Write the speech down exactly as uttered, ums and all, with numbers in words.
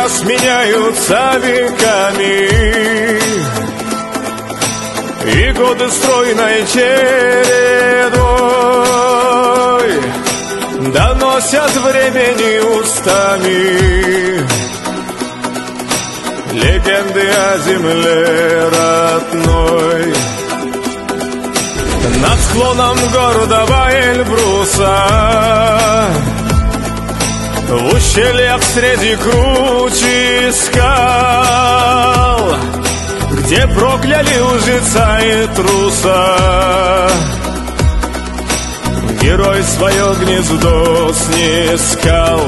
Сменяются веками, и годы стройной чередой доносят времени устами легенды о земле родной. Над склоном гордого Эльбруса, в ущельях среди кручи скал, где прокляли лжеца и труса, герой своё гнездо снискал.